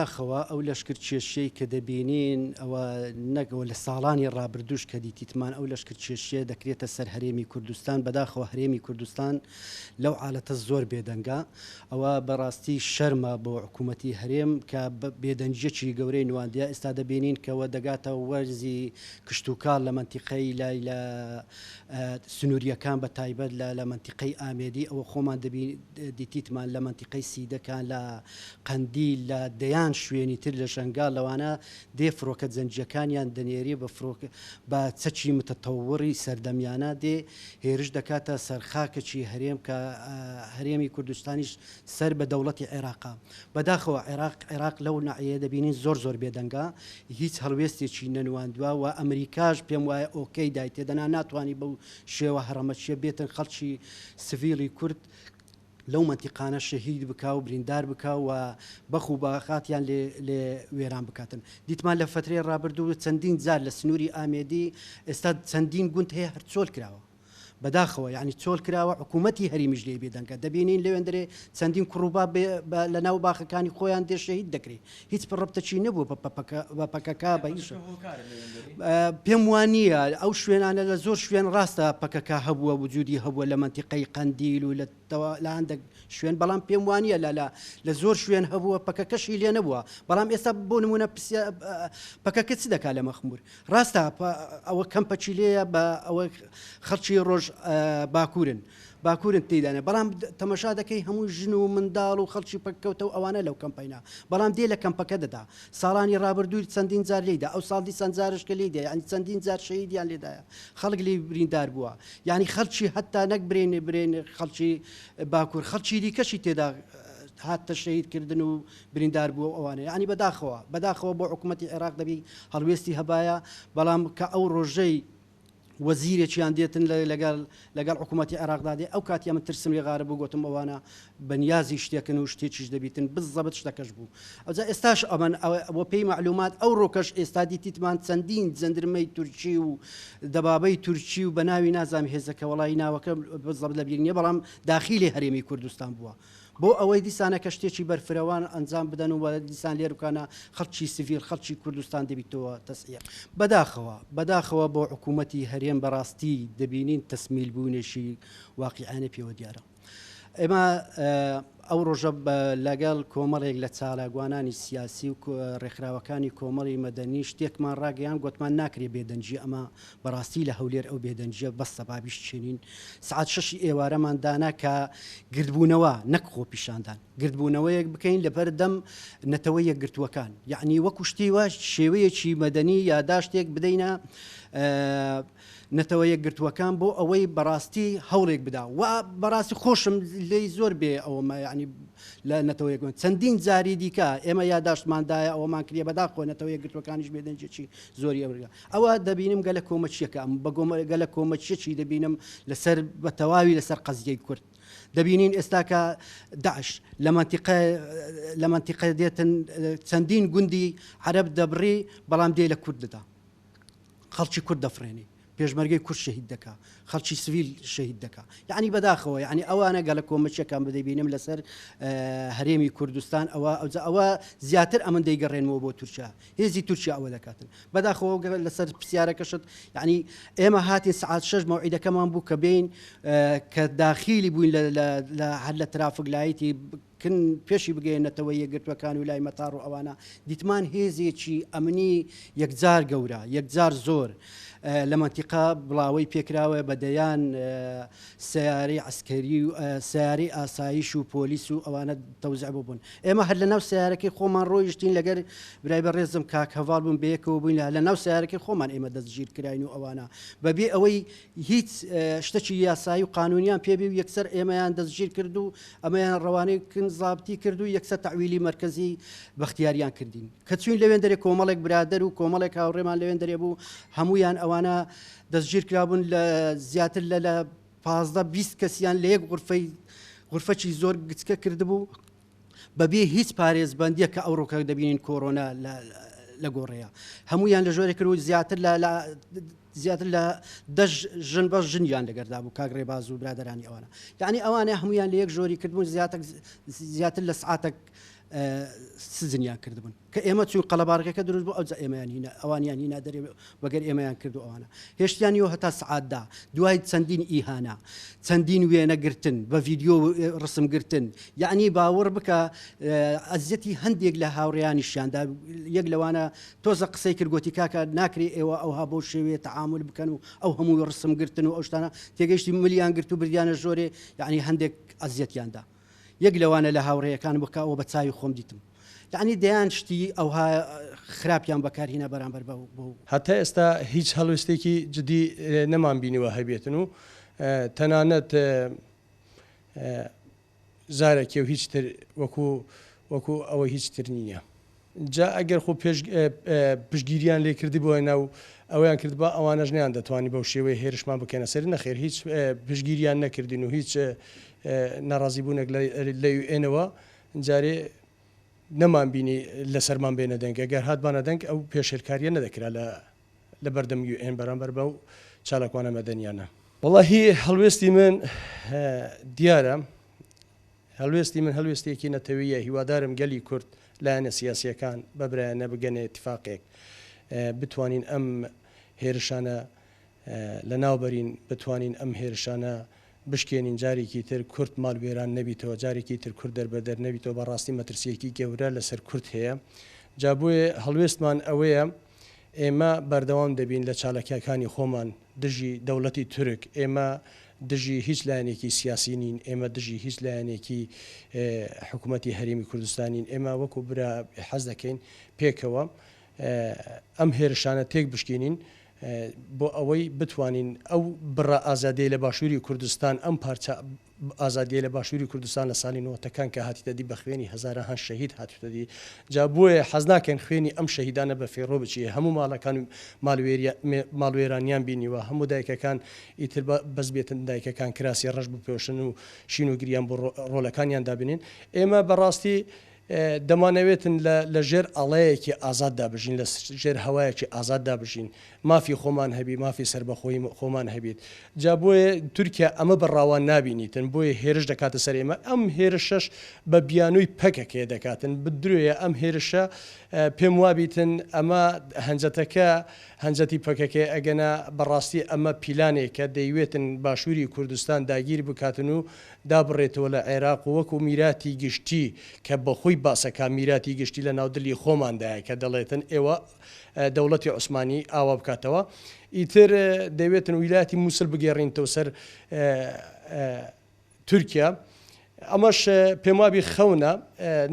بەداخەوە ئەو لەشکرکێشیەی کە دەبینین ئەوە نەک ئەوە لە ساڵانی ڕابردووش کە دیتیتمان ئەو لەشکرکێشیە دەکرێتە سەر هەرێمی کوردستان بەداخەوە هەرێمی کوردستان لەو عالەتە زۆر بێدەنگە ئەوە بەڕاستی شەرمە بۆ حکوومەتی هەرێم کە بێدەنگیەکی گەورەی نواندیە ئێستا دەبینین کەەوە دەگاتە وەرزی کشتوکاڵ لە مەنتیقەی لای لە سنووریەکان بە تایبەت لە لە مەنتیقەی ئامێدی ئەوە خۆمان دەبی دیتیتمان لە مەنتیقەی سیدەکان لە قەندیل لە دەیان شوێنی تر لە شەنگال لەوانە دێ فرۆکە جەنگیەکانیان دەنێری بە فرۆکە بە چەکی متەتەوڕی سەردەمیانە دێ هێرش دەکاتە سەر خاکەکی هەرێم کە هەرێمی کوردستانیش سەر بە دەوڵەتی عێراقە بەداخەوە عێراق عێراق لەو ناحیەیە دەبینین زۆر زۆر بێدەنگە هیچ هەڵوێستێکی نەنواندوە و ئەمریکاش پێم وایە ئۆکەی دایتێ دەنا ناتوانی بەو شێوە هەڕەمەکیە بێتن خەڵکی سڤیلی کورد لەو مەنتیقانە شەهید بکا و بریندار بکا و بەخ و باخاتیان لێ لێ وێران بکاتن دیتمان لە فەترەی ڕابردوو چەندین جار لە سنووری ئامێدی ئێستا چەندین گوند هەیە هەر چۆل کراوە بەداخەوە یعنی چۆل کراوە حکوومەتی هەرێمیش لێی بێدەنگە دەبینین لەوێندرێ چەندین کوڕوبا لە ناو باخەکانی خۆیان دێ شەهید دەکرێ هیچ ڕەبتەکی نەبووە بە پەکەکە بە هیچ پێم وانییە ئەو شوێنانە لە زۆر شوێن ڕاستە پەکەکە هەبووە وجودی هەبووە لە مەنتیقەی قەندیل و لە لە هەندێک شوێن بەڵام پێم وانییە لە لە لە زۆر شوێن هەبووە پەکەکەشی لێ نەبووە بەڵام ئێستا بۆ نمونە پەکەکە چ دەکات لە مەخمور ڕاستە ئەوە کەمپەکی لێیە بە ئەوە خەڵکی ڕۆژ باکوورن باکوورن تێیدانە بەڵام تەمەشا دەکەی هەموو ژن و منداڵ و خەڵکی پەککەوتە و ئەوانە لەو کەمپەینە بەڵام دێ لە کەمپەکە دەدا ساڵانی ڕابردووی چەندین جار لێیدا ئەو ساڵ دیسان جارش کە لێیدا یعنی چەندین جار شەهیدیان لێدایە خەڵک لێی بریندار بووە یعنی خەڵکی هەتا نەک برێن برێن خەڵکی باکوور خەڵکی دیکەشی تێدا هاتە شەهید کردن و بریندار بووە و ئەوانە یعنی بەداخەوە بەداخەوە بۆ حکوومەتی عێراق دەبی هەڵوێستی هەبایە بەڵام کە ئەو ڕۆژەی وەزیرێکیان دێتن لەگەڵ لەگەڵ حکوومەتی عێراقدا دێ ئەو کاتیە من ترسم لێ غارب بوو گوتم ئەوانە بەنیازی شتێکن و شتێکیش دەبیتن بزەبت شتەکەش بوو ئەوجا ئێستاش ئەمن بۆ پێی مەعلومات ئەو ڕۆکەش ئێستا دیتیتمان چەندین جەندرمەی تورکی و دەبابەی تورکی و بە ناوی نازام هێزەکە وەڵی ناوەکە بزەبت لەبیر نییە بەڵام داخیلی هەرێمی کوردستان بووە بۆ ئەوەی دیسانە کە شتێکی بەرفرەوان ئەنجام بدەن و دیسان لێرکانە خەڵکی سڤیل خەڵکی کوردستان دەبیتەوە تەسعیە. بەداخەوە بەداخەوە بۆ حکوومەتی هەرێم بەڕاستی دەبینین تەسمیل بوونێکی واقیعانە پێوە دیارە. ئێمە ئەو ڕۆژە لەگەڵ کۆمەڵێک لە چالاکوانانی سیاسی و ڕێکخراوەکانی کۆمەڵی مەدەنی شتێکمان ڕاگەیان گوتمان ناکرێ بێدەنگی ئەمە بەڕاستی لە هەولێر ئەو بێدەنگیە بەسە با بیشچێنین سعات شەشی ئێوارەمان دانا کە گردبوونەوە نەک خۆپیشاندان گردبوونەوەیەک بکەین لەبەر دەم نەتەوە یەکگرتووەکان یعنی وەکو شتی وا شێوەیەکی مەدەنی یاداشتێک بدەینە نەتەوە یەکگرتووەکان بۆ ئەوەی بەڕاستی هەوڵێک بدا و بەڕاستی خۆشم لێی زۆر بێ ئەوەمە یعنی لە نەتەوە یەکگرتووەکان چەندین جاری دیکە ئێمە یاداشتماندایە ئەوەمان کردیە بەداخەوە نەتەوە یەکگرتووەکانیش بێدەنگێکی زۆری ئەمریکا ئەوە دەبینم گەلە کۆمەچیەکە ئەم بە گەلە کۆمەچیەکی دەبینم لەسەر بە تەواوی لەسەر قەزیەی کورد دەبینین ئێستاکە داعش لە مەنتیقە لە مەنتیقە دێتن چەندین گوندی عەرەب دەبڕی بەڵام دێ لە کورد دەدا خەڵکی کورد دەفرێنی پێشمەرگەی کورد شەهید دەکا خەڵکی سڤیل شەهید دەکا یعنی بەداخەوە یعنی ئەوانە گەلە کۆمەچیەکان بدەبینم لەسەر هەرێمی کوردستان ئەوە ئەوجا ئەوە زیاتر ئەمن دەیگەڕێنمەوە بۆ تورکیا هێزی تورکیا ئەوە دەکاتن بەداخەوە لەسەر پرسیارەکەشت یعنی ئێمە هاتین سعات شش مەوعیدەکەمان بوو کە بین کە داخیلی بووین لە هەر لە ترافک لایتی کن پێشی بگەیە نەتەوە یەکگرتوەکان و لای مەتاڕ و ئەوانە دیتمان هێزێکی ئەمنی یەکجار گەورە یەکجار زۆر لە مەنتیقە بڵاوەی پێکراوە بە دەیان سەیارەی عەسکەری و سەیارەی ئاسایش و پۆلیس و ئەوانە تەوزع ببوون ئێمە هەر لە ناو سیارەکەی خۆمان ڕۆیشتین لەگەر برای بەڕێزم کاک هەڤاڵ بوون بەیەکەوە بووین لە ناو سیارەکەی خۆمان ئێمە دەستگیر کراین و ئەوانە بەبێ ئەوەی هیچ شتەکی یاسایی و قانونیان پێبێ و یەکسەر ئێمەیان دەستگیر کرد و ئەمەیان ڕەوانەی کن زابتی کرد و یەکسەر تەعویلی مەرکەزی بەختیاریان کردین کە چوین لەوێن دەرێ کۆمەڵێک برادەر و کۆمەڵێک هاوڕێمان لەوێن دەرێ بوو هەمویان ئەوانە دەستگیر کرابوون لە زیاتر لە لە 15 20 کەسیان لە یەک غرفەی غرفەکی زۆر گچکە کردبوو بەبێ هیچ پارێزبەندیە کە ئەوڕۆکە دەبینین کۆرۆنا لە گۆڕەیە هەمویان لە ژۆرێک کرد و زیاتر لە زیاتر لە دە ژن بەس ژنیان لەگەردا بوو کاک ڕێباز و برادرانی ئەوانە یعنی ئەوانە هەمویان لە یەک ژۆری کردبوون زیاتر زیاتر لە سعاتێک. سجنیان کردبوون. کە ئێمە چووین قەڵەباڵغیەکە دروست بوو ئەوجا ئێمەیان هینا ئەوانیان هینا دەرێ وەگەر ئێمەیان کرد و ئەوانە هێشتیان یۆ هەتا سعات دا دوای چەندین ئیهانە چەندین وێنە گرتن بە ڤیدیۆ ڕسم گرتن یەعنی باوەڕ بکە ئەزیەتی هەندێک لە هاوڕێیانیشیان دا یەک لەوانە تۆزە قسەی کرد گۆتی کاکە ناکرێ ئێوە ئەوها بەو شێوەیە تەعامول بکەن و ئەو هەموو ڕسم گرتن و ئەو شتانە تێگەیشتی ملیان گرت و بردیانە ژۆرێ یەعنی هەندێک ئەزیەتیان دا. یەک لەوانە لە هاوڕێیەکانم بوو کە ئەوە بە چاوی خۆم دیتم. یەعنی دەیان شتی ئەوها خراپیان بەکار هینا بەرامبەر بەو بەو. هەتا ئێستا هیچ هەڵوێستێکی جدی نەمان بینیوە هەبێتن و تەنانەت زارەکی و هیچ تر وەکو وەکو ئەوە هیچ تر نییە. جا ئەگەر خۆ پێش پشتگیریان لێ کردبووایە و ئەوەیان کردبا ئەوانەش نەیان دەتوانی بەو شێوەیە هێرشمان بکەنە سەر، نەخێر هیچ پشتگیریان نەکردین و هیچ ناڕازیبوونێک لە یو ئێنەوە جارێ نەمان بینی لەسەرمان بێنە دەنگ، ئەگەر هاتبانە دەنگ ئەو پێشێلکارییە نەدەکرا لە لە بەردەم یو ئێن بەرامبەر بەو چالاکوانە مەدەنیانە. وەڵاهی هەڵوێستی من دیارە، هەڵوێستی من هەڵوێستێکی نەتەوەییە، هیوادارم گەلی کورد، لایەنە سیاسییەکان بە برایانە بگەنە ئیتفاقێک، بتوانین ئەم هێرشانە لەناو بەرین، بتوانین ئەم هێرشانە بشکێنین، جارێکی تر کورد ماڵوێران نەبیتەوە، جارێکی تر کورد دەربەدەر نەبیتەوە، بەڕاستی مەترسییەکی گەورە لەسەر کورد هەیە، جا بۆیە هەڵوێستمان ئەوەیە ئێمە بەردەوام دەبین لە چالاکییەکانی خۆمان دژی دەوڵەتی تورک، ئێمە دژی هیچ لایەنێکی سیاسی نین، ئێمە دژی هیچ لایەنێکی حکومەتی هەرێمی کوردستان نین، ئێمە وەکو برا حەز دەکەین پێکەوە ئەم هێرشانە تێکبشکێنین بۆ ئەوەی بتوانین ئەو بڕە ئازادیەی لە باشووری کوردستان ئەم پارچە ئازادیەی لە باشووری کوردستان لە سالی نۆتەکان کە هاتیتە دی بە خوێنی هەزارەهان شەهید هاتوتە دی جا بۆیە حەز ناکەین خوێنی ئەم شەهیدانە بە فێڕۆ بچی هەموو ماڵەکان ماڵوێرانیان بینیوە هەموو دایکەکان ئیتر بەس بێتن دایکەکان کراسی ڕەش بپۆشن و شین و گریان بۆ ڕۆلەکانیان دابنێن ئێمە بەڕاستی دەمانەوێتن لە لە ژێر ئاڵایەکی ئازاددا بژین، لە ژێر هەوایەکی ئازاددا بژین، مافی خۆمان هەبی، مافی سەربەخۆیی خۆمان هەبیت. جا بۆیە تورکیا ئەمە بە ڕاوا نابینیتن، بۆیە هێرش دەکاتە سەر ئێمە، ئەم هێرشەش بە بیانووی پەکەکەیە دەکاتن، درۆیە ئەم هێرشە پێم وابیتن ئەمە هەنجەتەکە هەنجەتی پەکەکەیە، ئەگەنا بەڕاستی ئەمە پیلانێکە دەیوێتن باشووری کوردستان داگیر بکاتن و دابڕێتەوە لە عێراق و وەکو میراتی گشتی کە بەخۆی باسەکا میراتی گشتی لە ناو دلی خۆماندایە کە دەڵێتن ئێوە دەوڵەتی عوسمانی ئاوا بکاتەوە ئیتر دەیوێتن ویلایەتی موسل بگێڕینتەوە سەر تورکیا ئەمەش پێموابی خەونە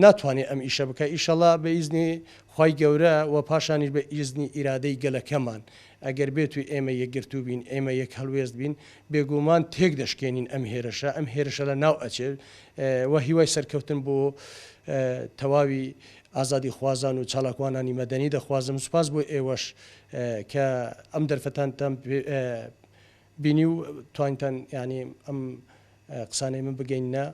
ناتوانێ ئەم ئیشە بکە ئیشەڵا بە ئیزنی خوای گەورە و پاشانیش بە ئیزنی ئیرادەی گەلەکەمان ئەگەر بێتو ئێمە یەکگرتوو بین، ئێمە یەک هەڵوێست بین، بێگوومان تێک دەشکێنین ئەم هێرشە، ئەم هێرشە لە ناو ئەچێت و هیوای سەرکەوتن بۆ تەواوی ئازادیخوازان و چالاکوانانی مەدەنی دەخوازم. سوپاس بۆ ئێوەش کە ئەم دەرفەتانتان بینی و توانیتان یانی ئەم قسانەی من بگەیننە.